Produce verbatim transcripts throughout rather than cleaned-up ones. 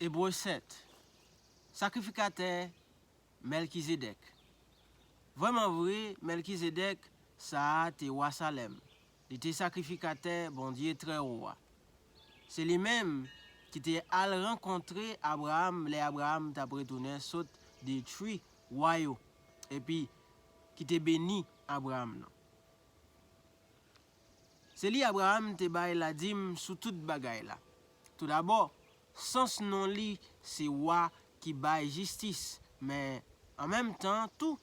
Ebre sèt. Sakrifikatè Mèlkizedèk. Vrèman vre, Mèlkizedèk sa a te wa Salèm. Li te sakrifikatè Bondye Trèwo a. Se li menm ki te al rankontre Abraram lè Abraram t ap retounen sot detwi wa yo, epi ki te beni Abraram nan. Se li Abraram te bay ladim sou tout bagay la. Toudabò, sans non li se wa ki bay jistis, men an menm tan tou,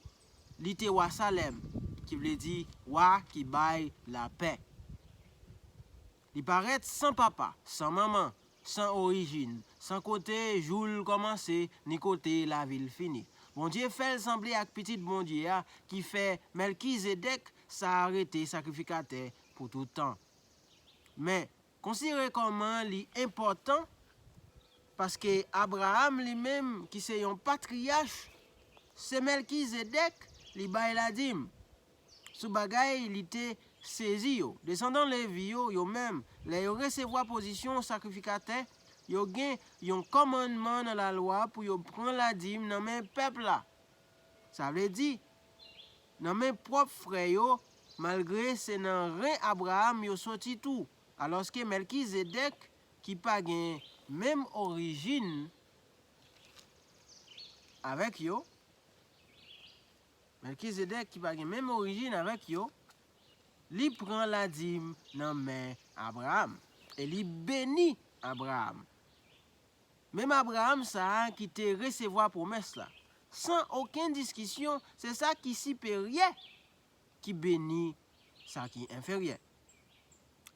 li te wa Salèm, ki vle di wa ki bay lapè. Li parèt san papa, san manman, san orijin, san kote jou l kòmanse, ni kote lavi l fini. Bondye fè l sanble ak Pitit Bondye a, ki fè Mèlkizedèk sa a rete sakrifikatè pou tout tan. Men, konsidere kòman li enpòtan, paske Abraram li menm, ki se yon patriyach, se Mèlkizedèk li bay ladim sou bagay li te sezi yo. Desandan Levi yo, yo menm, lè yo resevwa pozisyon sakrifikatè, yo gen yon kòmandman nan lalwa pou yo pran ladim nan men pèp la. Sa vle di, nan men pwòp frè yo, malgre se nan ren Abraram yo soti tou, alòske Mèlkizedèk, ki pa gen menm orijin avèk yo, Mèlkizedèk, ki pa gen menm orijin avèk yo, li pran ladim nan men Abraram e li beni Abraram. Menm Abraram sa a ki te resevwa pwomès la. San okenn diskisyon, se sa ki siperyè ki beni sa ki enferyè.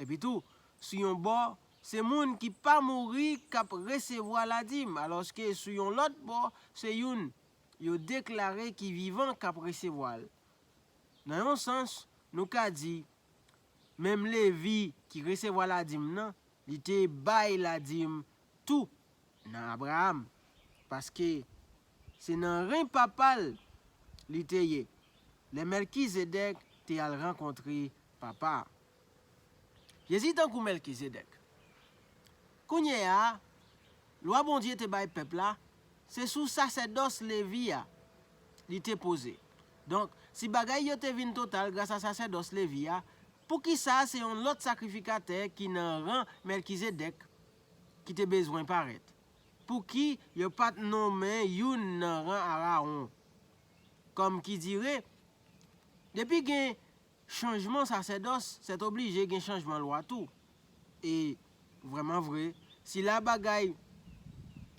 Epitou, sou yon bò, se moun ki pa mouri k ap resevwa ladim, alòske sou yon lòt bò, se youn yo deklare ki vivan k ap resevwa l. Nan yon sans, nou ka di, menm Levi ki resevwa ladim nan, li te bay ladim tou nan Abraram, paske se nan ren papa l li te ye lè Mèlkizedèk te al rankontre papa a. Jezi tankou Mèlkizedèk. Kounye a, lwa Bondye te bay pèp la, se sou sasèdòs Levi a li te poze. Donk, si bagay yo te vin total gras a sasèdòs Levi a, poukisa se yon lòt sakrifikatè ki nan ran Mèlkizedèk ki te bezwen parèt? Pouki yo pa t nonmen youn nan ran Arawon? Kòm ki dire, depi gen chanjman sasèdòs, sètoblije gen chanjman lwa tou. E vrèman vre, sila bagay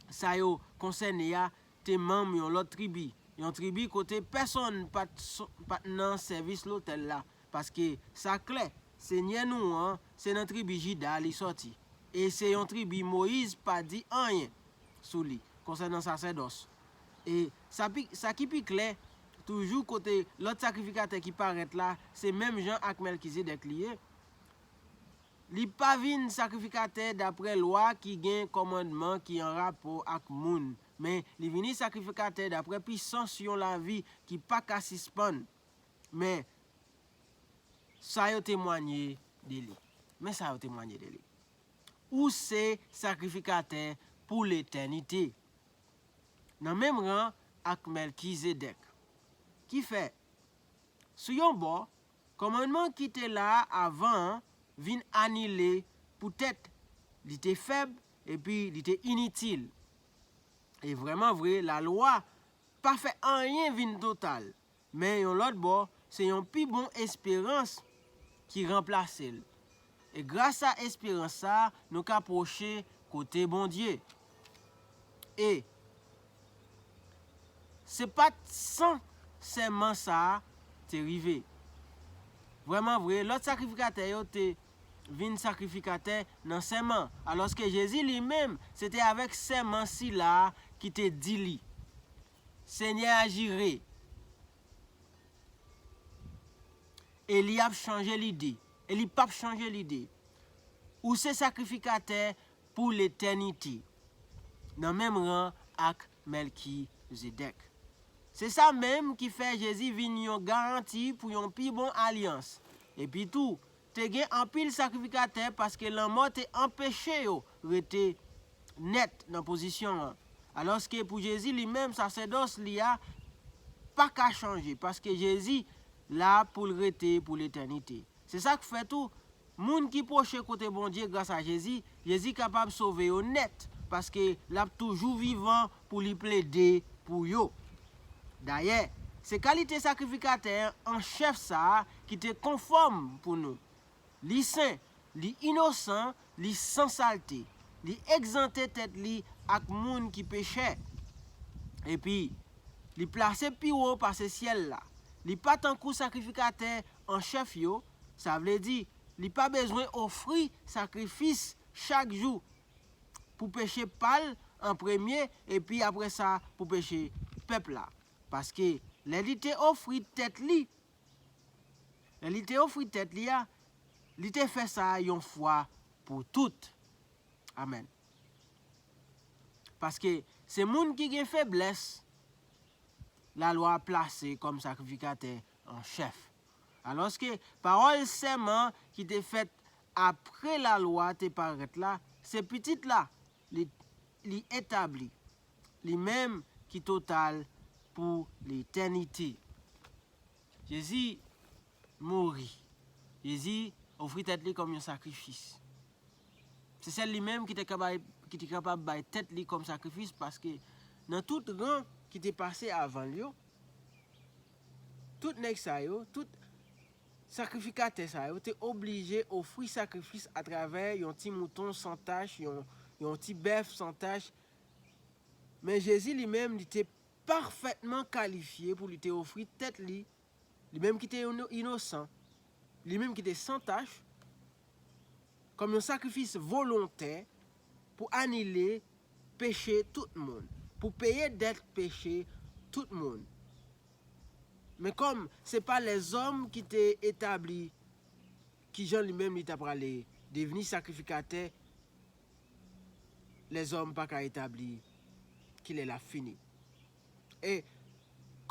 sa yo konsène a te manm yon lòt tribi, yon tribi kote pèsonn pa t so- pa t nan sèvis lotèl la, paske sa klè, Senyè nou an se nan tribi Jida li sòti, e se yon tribi Moyiz pa di anyen sou li konsènan sasèdòs. E sa, pi, sa ki pi klè, toujou kote lòt sakrifikatè ki parèt la, se menm jan ak Mèlkizedèk li ye. Li pa vin sakrifikatè daprè lwa ki gen kòmandman ki an rapò ak moun, men li vini sakrifikatè daprè pisans yon lavi ki pa ka sispann. Men sa yo temwanye de li. Men sa yo temwanye de li. Ou se sakrifikatè pou letènite, nan menm ran ak Mèlkizedèk. Kifè, sou yon bò, kòmandman ki te la a avan an vin anile poutèt li te fèb epi li te initil. E vrèman vre, lalwa pa fè anyen vin total, men yon lòt bò, se yon pi bon esperans ki ranplase l. E gras a esperans sa a, nou ka pwoche kote Bondye. E se pa t san sèman sa a te rive. Vrèman vre, lòt sakrifikatè yo te vin sakrifikatè nan sèman, alòske Jezi li menm, se te avèk sèman sila a ki te di li, Senyè a jire, e li ap chanje lide, e li p ap chanje lide. Ou se sakrifikatè pou letènite, nan menm ran ak Mèlkizedèk. Se sa menm ki fè Jezi vin yon garanti pou yon pi bon alyans. Epitou, te gen anpil sakrifikatè paske lanmò te anpeche yo rete nèt nan pozisyon an. Alòske pou Jezi li menm, sasèdòs li a pa ka chanje, paske Jezi la pou l rete pou letènite. Se sa k fè tou, moun ki pwoche kote Bondye gras a Jezi, Jezi kapab sove yo nèt, paske l ap toujou vivan pou li plede pou yo. Dayè, se kalite sakrifikatè an chèf sa a ki te konfòm pou nou. Li sen, li inosan, li san salte. Li egzante tèt li ak moun ki pechè. Epi, li plase pi wo pase syèl la. Li pa tankou sakrifikatè an chèf yo, sa vle di, li pa bezwen ofri sakrifis chak jou pou peche pa l an premye, epi apre sa pou peche pèp la. Paske lè li te ofri tèt li, lè li te ofri tèt li a, li te fè sa yon fwa pou tout. Amèn. Paske se moun ki gen feblès, lalwa plase kòm sakrifikatè an chèf. Alòske pawòl sèman ki te fèt apre lalwa te parèt la, se Pitit la li, li etabli, li menm ki total pou letènite. Jezi mouri. Jezi ofri tèt li kòm yon sakrifis. Se sèl li menm ki te kapab, ki te kapab bay tèt li kòm sakrifis, paske nan tout ran ki te pase avan l yo, tout nèg sa yo, tout sakrifikatè sa yo te oblije ofri sakrifis atravè yon ti mouton san tach, yon, yon ti bèf san tach. Men Jezi li menm, li te pafètman kalifye pou li te ofri tèt li, li menm ki te ino-, inosan, li menm ki te san tach, kòm yon sakrifis volontè pou anile peche tout moun, pou peye dèt peche tout moun. Men kòm se pa lèzòm ki te etabli kijan li menm li ta prale devni sakrifikatè, lèzòm pa ka etabli kilè l ap fini. E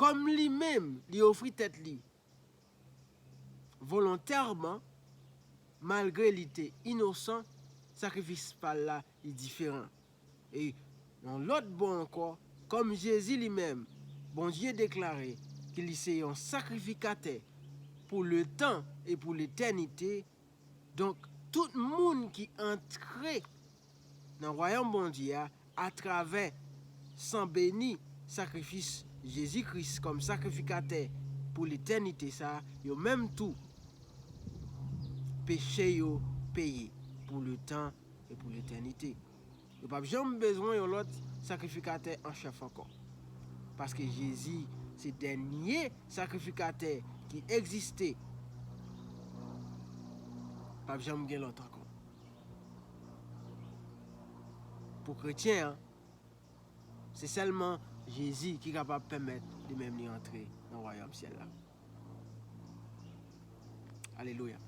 kòm li menm li ofri tèt li volontèman, malgre li te inosan, sakrifis pa l la li diferan. E yon lòt bò ankò, kòm Jezi li menm, Bondye deklare ke li se yon sakrifikatè pou letan e pou letènite, donk tout moun ki antre nan wayòm Bondye a atravè san beni, sakrifis Jezi Kris kòm sakrifikatè pou letènite sa, yo menm tou, peche yo peye pou letan e pou letènite. Yo p ap janm bezwen yon lòt sakrifikatè an chèf ankò. Paske Jezi se dènye sakrifikatè ki egziste. P ap janm gen lòt ankò. Pou kretyen an, se sèlman Jezi ki kapab pèmèt li menm li antre nan wayòm syèl la. Alelouya.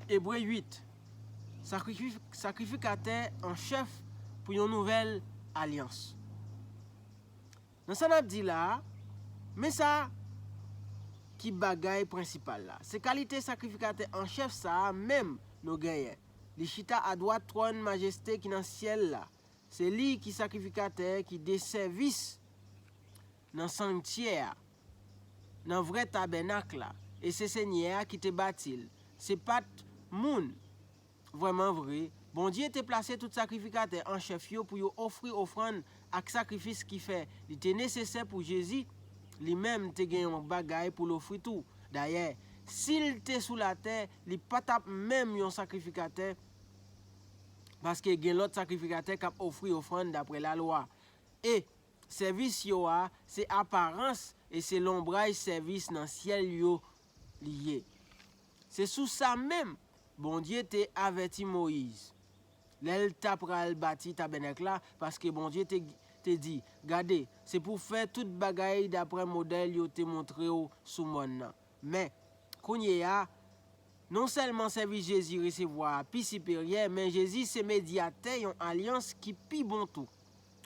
Ebre uit. Sakrifik-, sakrifikatè an chèf pou yon nouvèl alyans. Nan sa n ap di la a, men sa ki bagay prensipal la. Se kalite sakrifikatè an chèf sa a menm nou genyen. Li chita adwat twòn majeste ki nan syèl la. Se li ki sakrifikatè ki de sèvis nan sanktyè a, nan vrè tabènak la, e se Senyè a ki te bati l. Se pa t moun. Vrèman vre, Bondye te plase tout sakrifikatè an chèf yo pou yo ofri ofrann ak sakrifis, ki fè li te nesesè pou Jezi li menm te gen yon bagay pou l ofri tou. Dayè, si l te sou latè, li pa t ap menm yon sakrifikatè, paske gen lòt sakrifikatè k ap ofri ofrann dapre lalwa. E sèvis yo a se aparans e se lonbraj sèvis nan syèl yo li ye. Se sou sa menm Bondye te avèti Moyiz lè l ta pral bati tabènak la, paske Bondye te, te di, "Gade, se pou fè tout bagay dapre modèl yo te montre w sou mòn nan." Men, kounye a, non sèlman sèvis Jezi resevwa a pi siperyè, men Jezi se medyatè yon alyans ki pi bon tou.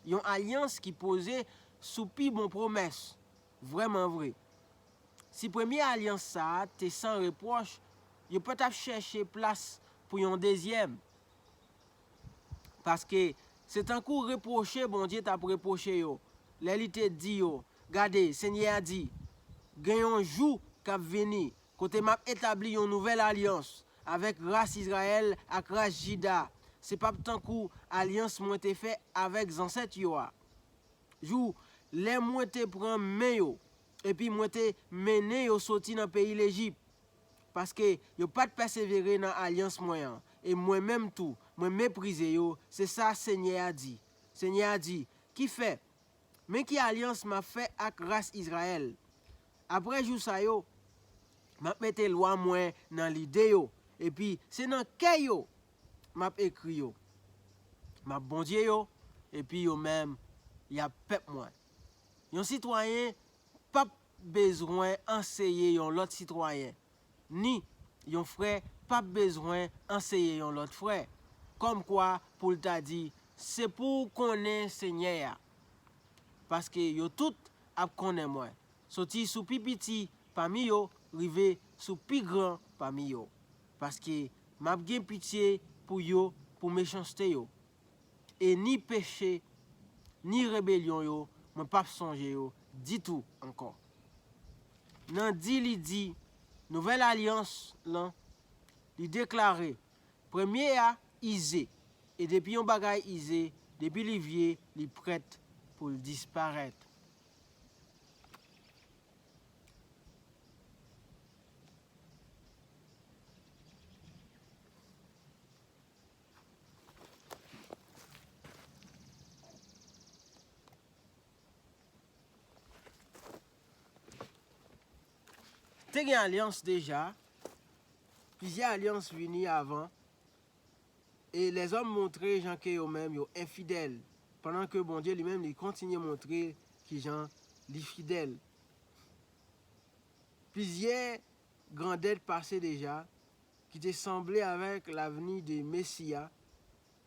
Yon alyans ki poze sou pi bon pwomès. Vrèman vre, si premye alyans sa a te san repwòch, yo pa t ap chèche plas pou yon dezyèm. Paske se tankou repwoche Bondye t ap repwoche yo lè li te di yo, Gade, Senyè a di, gen yon jou k ap vini kote m ap etabli yon nouvèl alyans avèk ras Izrayèl ak ras Jida. Se p ap tankou alyans mwen te fè avèk zansèt yo a. Jou lè mwen te pran men yo, epi mwen te mennen yo soti nan peyi Lejip. Paske yo pa t pèsevere nan alyans mwen an, e mwen menm tou, mwen meprize yo, se sa Senyè a di. Senyè a di, Kifè, men ki alyans m ap fè ak ras Izrayèl. Apre jou sa yo, m ap mete lwa mwen nan lide yo, epi se nan kè yo m ap ekri yo. M ap Bondye yo, epi yo menm, y ap pèp mwen. Yon sitwayen p ap bezwen anseye yon lòt sitwayen, ni yon frè p ap bezwen anseye yon lòt frè, kòmkwa pou l ta di, Se pou w konnen Senyè a. Paske yo tout ap konnen mwen, soti sou pi piti pami yo rive sou pi gran pami yo. Paske m ap gen pitye pou yo, pou mechanste yo, e ni peche, ni rebelyon yo, mwen p ap sonje yo ditou ankò. Nan di li di, nouvèl alyans lan, li deklare, premye a ize, e depi yon bagay ize, depi li vye, li prèt pou l disparèt. Te gen alyans deja, plizyè alyans vini avan, e lèzòm montre jan ke yo menm yo enfidèl, pandan ke Bondye li menm li kontinye montre kijan li fidèl. Plizyè grandèt pase deja ki te sanble avèk lavni de Mesi a,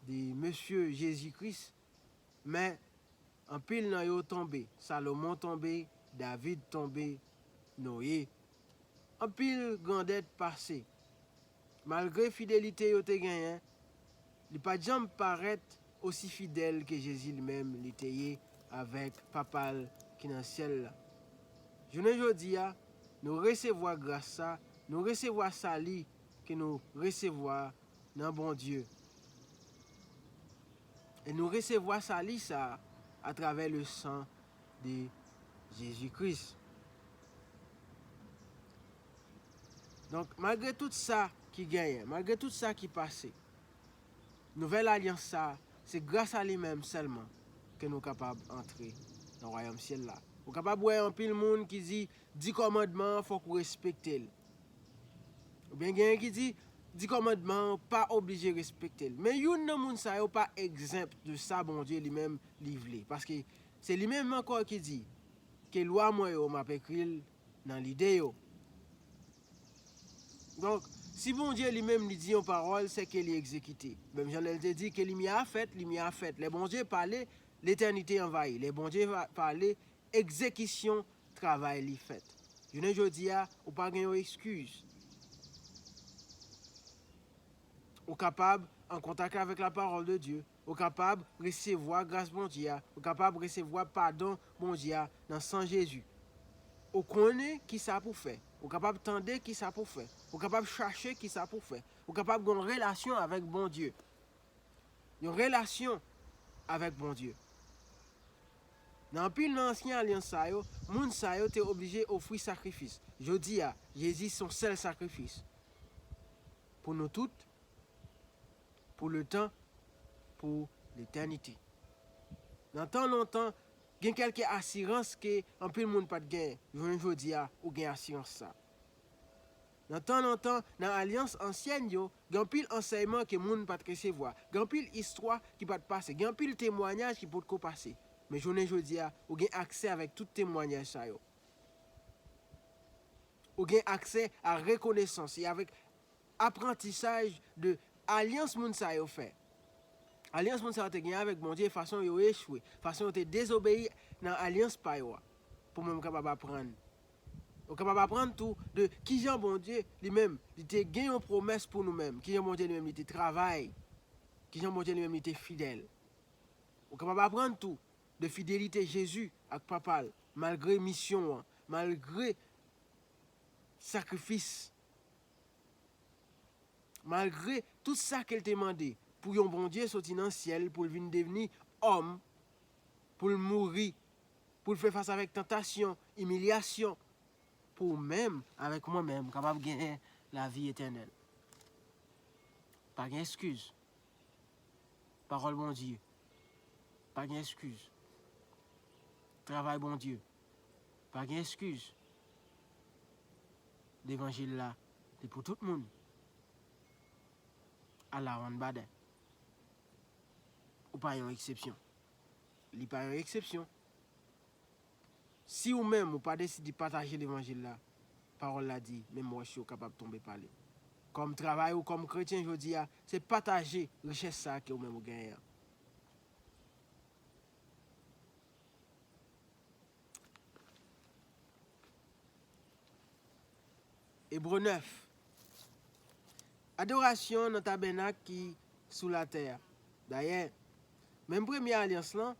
de Mesye Jezi Kris, men anpil nan yo tonbe. Salomon tonbe, David tonbe, Noye. Anpil grandèt pase. Malgre fidelite yo te genyen, li pa t janm parèt osi fidèl ke Jezi li menm li te ye avèk Papa l ki nan syèl la. Jounen jodi a, nou resevwa gras sa, nou resevwa sali ke nou resevwa nan Bondye. E nou resevwa sali sa atravè le san de Jezi Kris. Donk, malgre tout sa ki genyen, malgre tout sa ki pase, nouvèl alyans sa, se gras a li menm sèlman ke nou kapab antre nan wayòm syèl la. Ou kapab wè anpil moun ki di, di kòmandman an, fòk ou respekte l. Oubyen genyen ki di, di kòmandman an, ou pa oblije respekte l. Men youn nan moun sa yo pa egzanp de sa Bondye li menm li vle. Paske se li menm ankò ki di ke lwa mwen yo, m ap ekri l nan lide yo. Donk, si Bondye li menm li di yon pawòl, se ke li egzekite. Menm jan lè l te di ke limyè a fèt, limyè a fèt. Lè Bondye pale, letènite anvayi. Lè Bondye va- pale, egzekisyon travay li fèt. Jounen jodi a, ou pa gen yon eskiz. Ou kapab an kontak avèk la parole de Dieu. Ou kapab resevwa gras Bondye a. Ou kapab resevwa padon Bondye a nan san Jezi. Ou konnen ki sa pou fè. Ou kapab tande ki sa pou fè. Ou kapab chache ki sa pou fè. Ou kapab gen yon relasyon avèk Bondye. Yon relasyon avèk Bondye. Nan anpil nan ansyen alyans sa yo, moun sa yo te oblije ofri sakrifis. Jodi a, Jezi se yon sèl sakrifis. Pou nou tout, pou le tan, pou letènite. Nan tan lontan, gen kèlke asirans ke anpil moun pa t genyen. Jounen jodi a, ou gen asirans sa. Nan tan lontan, nan alyans ansyèn yo, gen anpil ansèyman ke moun pa t resevwa. Gen anpil istwa ki pa t pase. Gen anpil temwanyaj ki potko pase. Men jounen jodi a, ou gen aksè avèk tout temwanyaj sa yo. Ou gen aksè a rekonesans e avèk aprantisaj de alyans moun sa yo fè. Alyans moun sa yo te gen avèk Bondye, fason yo echwe, fason yo te dezobeyi nan alyans pa yo a. Pou mwen, m kapab aprann. Ou kapab aprann tou de kijan Bondye li menm, li te gen yon pwomès pou nou menm, kijan Bondye li menm, li te travay, kijan Bondye li menm li te fidèl. Ou kapab aprann tou de fidelite Jezi ak Papa l, malgre misyon an, malgre sakrifis, malgre tout sa ke l te mande pou yon Bondye soti nan syèl pou l vin devni òm, pou l mouri, pou l fè fas avèk tantasyon, imilyasyon, pou ou menm avèk mwen menm kapab genyen lavi etènèl. Pa gen eskiz. Pawòl Bondye. Pa gen eskiz. Travay Bondye. Pa gen eskiz. Levanjil la, li pou tout moun. Ala w ann badè. Ou pa yon eksepsyon. Li pa yon eksepsyon. Si ou menm ou pa deside pataje levanjil la, pawòl la di, menm wòch yo kapab tonbe pa li. Kòm travay ou kòm kretyen jodi a, se pataje richès sa ke ou menm ou genyen an. Ebre nèf. Adorasyon nan tabènak ki sou latè a. Dayè, menm premye alyans lan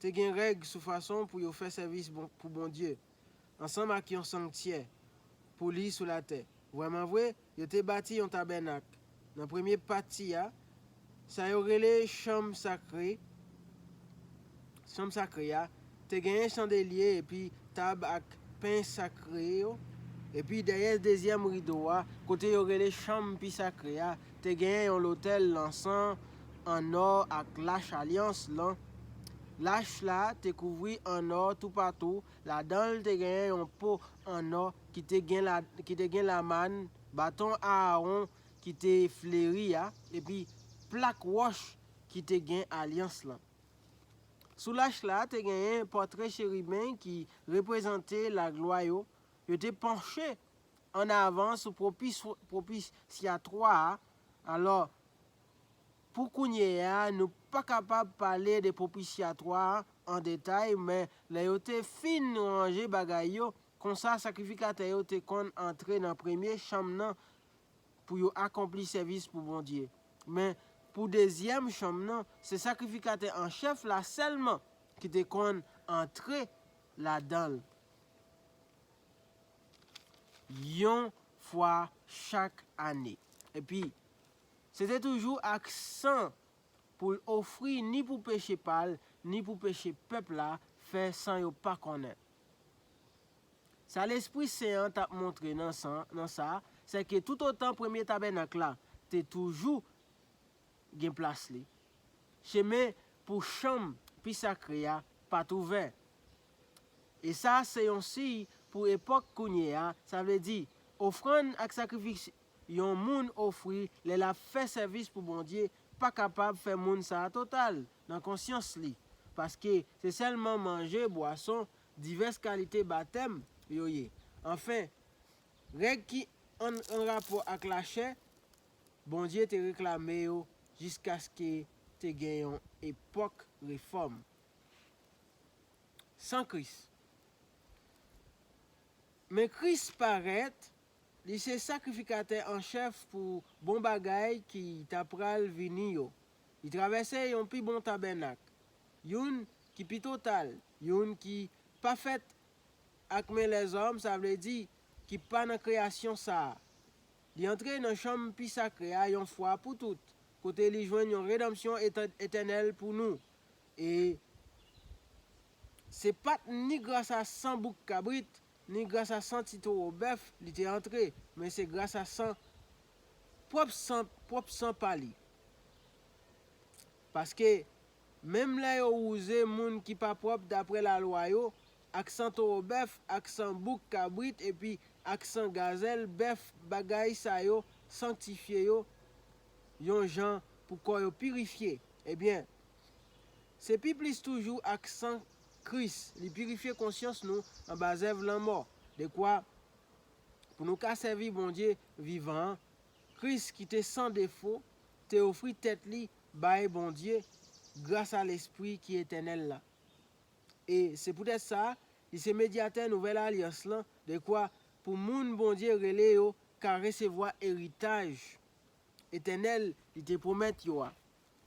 te gen règ sou fason pou yo fè sèvis bon, pou Bondye, ansanm ak yon sanktyè pou li sou latè. Vrèman vre, yo te bati yon tabènak. Nan premye pati a, sa yo rele chanm sakre, chanm sakre a, te genyen chandelye epi tab ak pen sakre yo. Epi dèyè dezyèm rido a, kote yo rele chanm pi sakre a, te genyen yon lotèl lansan an nò ak lach alyans lan. Lach la te kouvri an nò toupatou. Ladan l te genyen yon po an nò ki te gen la, ki te gen lamàn, baton Aawon ki te fleri a, epi plak wòch ki te gen alyans lan. Sou lach la, te genyen pòtre cheriben ki reprezante laglwa yo. Yo te panche ann avan sou pwopis-, pwopisyatwa a. Alò, pou kounye a, nou pa kapab pale de pwopisyatwa a an detay, men lè yo te fin ranje bagay yo, konsa sakrifikatè yo te konn antre nan premye chanm nan pou yo akonpli sèvis pou Bondye. Men pou dezyèm chanm nan, se sakrifikatè an chèf la sèlman ki te konn antre ladan l yon fwa chak ane. Epi, se te toujou ak san pou l ofri ni pou peche pa l, ni pou peche pèp la, fè san yo pa konnen. Sa Lespri Sen an t ap montre nan san, nan sa, se ke toutotan premye tabènak la te toujou gen plas li, chemen pou chanm pi sakre a pa t ouvè. E sa se yon siy pou epòk kounye a, sa vle di, ofrann ak sakrifis yon moun ofri lè l ap fè sèvis pou Bondye pa kapab fè moun sa a total nan konsyans li, paske se sèlman manje, bwason, divès kalite batèm yo ye. Anfen, règ ki an, an rapò ak lachè, Bondye te reklame yo jiskaske te gen yon epòk refòm. San Kris. Men Kris parèt, li se sakrifikatè an chèf pou bon bagay ki ta pral vini yo. Li travèse yon pi bon tabènak, youn ki pi total, youn ki pa fèt ak men lèzòm, sa vle di, ki pa nan kreyasyon sa a. Li antre nan chanm pi sakre a yon fwa pou tout, kote li jwenn yon redanmsyon etè-, etènèl pou nou. E se pa t ni gras a san bouk kabrit, ni gras a san ti towo bèf li te antre, men se gras a san, pwòp san, pwòp san pa li. Paske, menm lè yo wouze moun ki pa pwòp dapre lalwa yo, ak san towo bèf, ak san bouk kabrit, epi ak san gazèl bèf, bagay sa yo sanktifye yo yon jan pou kò yo pirifye. Ebyen, se pi plis toujou ak san Kris, li pirifye konsyans nou anba zèv lanmò, dekwa pou nou ka sèvi Bondye vivan an. Kris ki te san defo, te ofri tèt li bay Bondye gras a Lespri ki etènèl la. E se poutèt sa, li se medyatè nouvèl alyans lan, dekwa pou moun Bondye rele yo ka resevwa eritaj etènèl li te pwomèt yo a.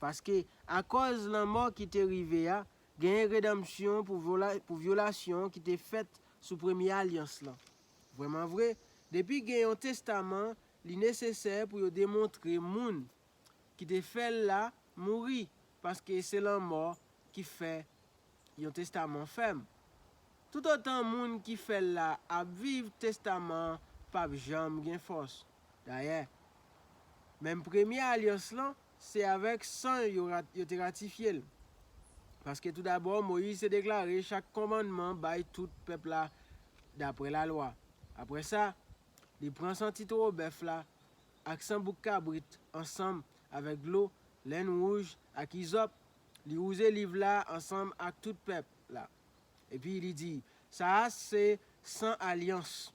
Paske, akòz lanmò ki te rive a, genyen redanmsyon pou vyola, pou vyolasyon ki te fèt sou premye alyans lan. Vrèman vre, depi gen yon testaman, li nesesè pou yo demontre moun ki te fè l la mouri, paske se lanmò ki fè yon testaman fèm. Toutotan moun ki fè l la ap viv, testaman an p ap janm gen fòs. Dayè, menm premye alyans lan, se avèk san yo, yo te ratifye l. Paske toudabò, Moyiz te deklare chak kòmandman bay tout pèp la dapre lalwa. Apre sa, li pran san ti towo bèf la ak san bouk kabrit ansanm avèk dlo, lenn wouj ak izòp, li wouze liv la ansanm ak tout pèp la. Epi li di, sa a se san alyans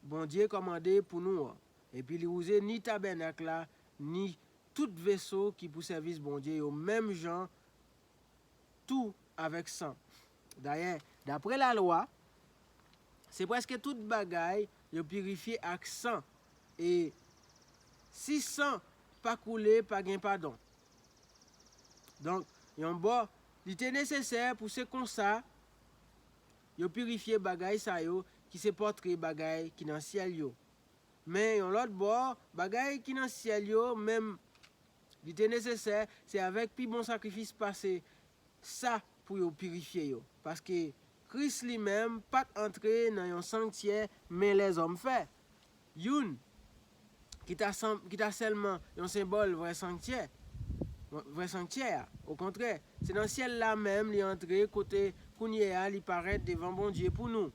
Bondye kòmande pou nou an. Epi li wouze ni tabènak la, ni tout veso ki pou sèvis Bondye yo, menm jan tou avèk san. Dayè, dapre lalwa, se prèske tout bagay yo pirifye ak san. E si san pa koule, pa gen padon. Donk, yon bò, li te nesesè pou se konsa yo pirifye bagay sa yo ki se pòtre bagay ki nan syèl yo. Men yon lòt bò, bagay ki nan syèl yo menm, li te nesesè, se avèk pi bon sakrifis pase sa pou yo pirifye yo. Paske Kris li menm pa t antre nan yon sanktyè men lèzòm fè. Youn ki ta, ki ta sèlman yon senbòl vrè sanktyè, vrè sanktyè a. Okontrè, se nan syèl la menm li antre, kote kounye a li parèt devan Bondye pou nou.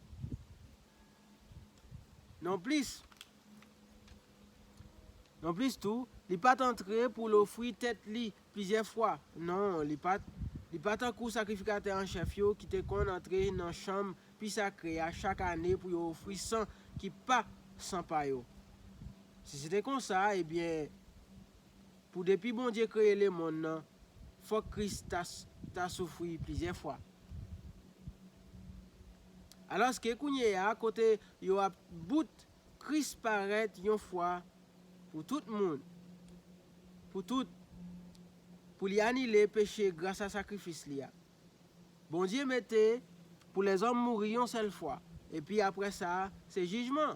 Nonplis, nonplis tou, li pa t antre pou l ofri tèt li plizyè fwa. Non, li pa t, li pa tankou sakrifikatè an chèf yo ki te konn antre nan chanm pi sakre a chak ane pou yo ofri san ki pa san pa yo. Si se te konsa, ebyen, pou depi Bondye kreye lemonn nan, fòk Kris ta, ta soufri plizyè fwa. Alòske kounye a, kote yo ap bout, Kris parèt yon fwa pou tout moun, pou tout, pou li anile peche gras a sakrifis li a. Bondye mete pou lèzòm mouri yon sèl fwa, epi apre sa, se jijman.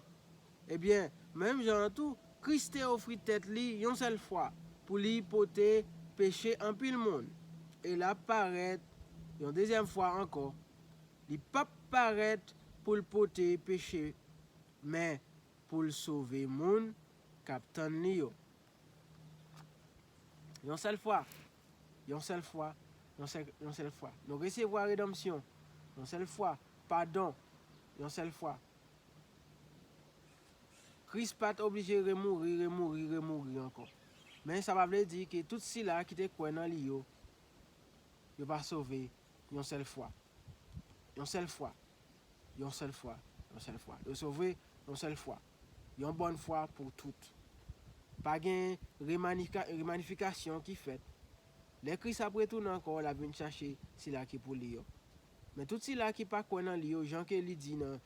Ebyen, menm jan an tou, Kris te ofri tèt li yon sèl fwa pou li pote peche anpil moun. E l ap parèt yon dezyèm fwa ankò. Li p ap parèt pou l pote peche, men pou l sove moun k ap tann li yo. Yon sèl fwa, yon sèl fwa, yon sèl, yon sèl fwa. Nou resevwa redanmsyon, yon sèl fwa. Padon, yon sèl fwa. Kris pa t oblije remouri, remouri, remouri ankò. Men sa pa vle di ke tout sila ki te kwè nan li yo, yo pa sove yon sèl fwa. Yon sèl fwa. Yon sèl fwa. Yon sèl fwa. Yo sove yon sèl fwa. Yon bòn fwa pou tout. Pa gen remanifika, remanifikasyon ki fèt. Lè Kris ap retounen ankò, l ap vin chache sila ki pou li yo. Men tout sila ki pa kwè nan li yo, jan ke li di nan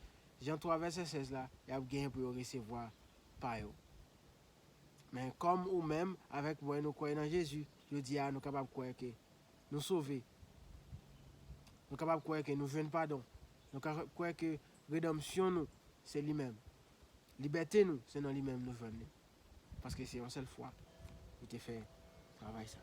Jan twa vèsè sèz la, y ap gen pou yo resevwa pa yo. Men kòm ou menm avèk mwen nou kwè nan Jezi, jodi a nou kapab kwè ke nou sove. Nou kapab kwè ke nou jwenn padon. Nou kapab kwè ke redanmsyon nou se li menm. Libète nou se nan li menm nou jwenn li. Paske se yon sèl fwa li te fè travay sa.